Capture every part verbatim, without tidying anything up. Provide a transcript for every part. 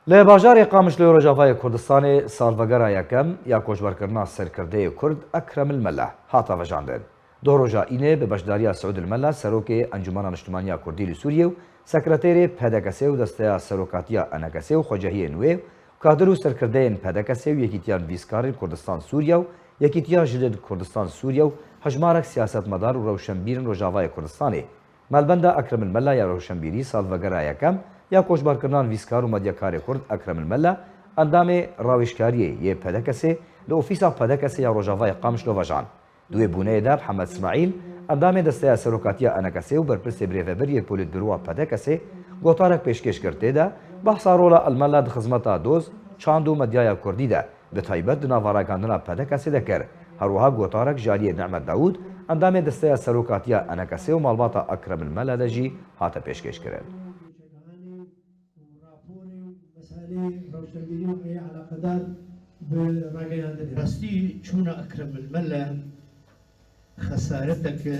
Li bajarê Qamişloyê Rojavayê Kurdistanê salvegera yekem ya koçberkirina serkirdeyê Kurd Ekrem el Mela hate vejandin. Doh roja Înê bi beşdariya Siûd el Mela serokê Encûmena Niştimaniya Kurdî li Sûriyê û sekreterê P D K S û Desteya Serokatiya E N K S û xwecehiyên wê û kadir û serkirdeyên P D K S û Yekîtiya Nivîskarên Kurdistan Sûriya û Yekîtiya Jidê di Kurdistan Sûriya û hejmarek siyasetmedar û rewşenbîrên Rojavayê Kurdistanê. Malbenda Ekrem el Mela ya rewşenbîrî salvegera yekem ya koçberkirina nivîskar û medyakarê Kurd Ekrem el Mela, endamê rawêjkariyê yê P D K S, li ofîsa P D K S ya Rojavayê Qamişlo vejan. Di wê bûneyê de Mihemed Smaîl, endamê Desteya Serokatiya E N K S û berpirsê birêvebir yê Polîtbîroya P D K S, gotarek pêşkêş kir. Tê de behsa rola El Mela di xizmeta doz, çand û medyaya Kurdî de, bi taybet di nava ragihandina P D K S de kir. Her wiha gotarek ji aliyê Nehmet Dawûd, endamê Desteya Serokatiya E N K S û malbata Ekrem el Mela de jî hate pêşkêşkirin. Rastî çûna Ekrem el Mela xesareteke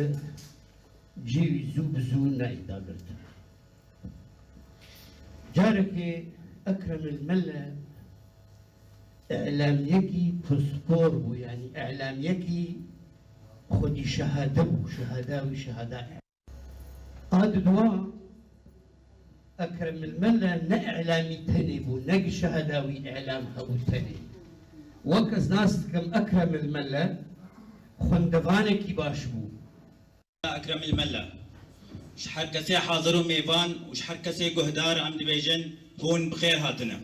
cî wî zû bi zû nayê dagirtin. Carekê Ekrem el Mela îlamiyekî pispor bû, yanî îlamiyekî xwedî şehade bû, şehada wî şehada. A di dua Ekrem el Mela ne îlamî tenê bû, ne gi şehada wî îlam hebû tenê. Wek ez nas dikim Ekrem el Mela xwendevanekî baş bû. Ekrem el Mela. Ji her kesê hazir û mêvan û ji her kesê guhdar em dibêjin, hûn bi xêr hatine.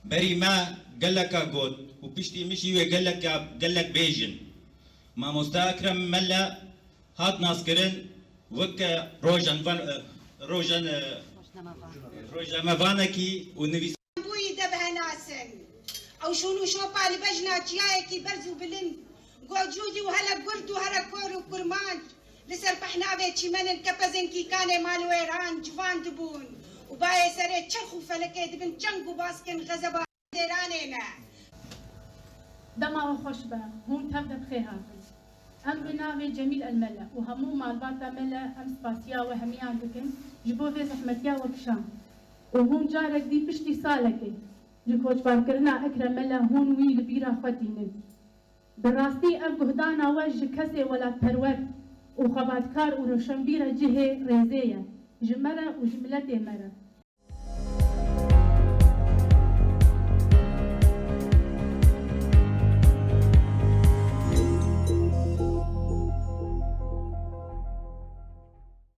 Berî me geleka got û piştî min jî wê geleka, gelek bêjin. Mamoste Ekrem Mela hat naskirin weke rojan-, rojan-, rojnamevanekî û nivîs- Bûyî de bihenasin. Ew şûn û şopa li bejna çiyayekî berz û bilind, gocûdî û hele gurd û hele kor û kurmanc, li ser pehnavê çîmenên kepezên kîkanê mal wêran ciwan dibûn û bayê serê çerx û felekê dibin çeng û baskên xezeba dêranê ne. Dema we xweş be, hûn tev de bi xêr hatin. Em bi navê Cemîl El Mele û hemû malbata Mele em spasiya we hemiyan dikin ji bo vê zehmetiya we kişand. Û hûn carek dî piştî salekê ji koçbarkirina Ekrem Mele hûn wî li bîra xwe tînin. Bi rastî ev guhdana we ji kesê welatperwer û xebatkar û rewşenbîra cihê rêzê ye, ji me re û ji miletê me re.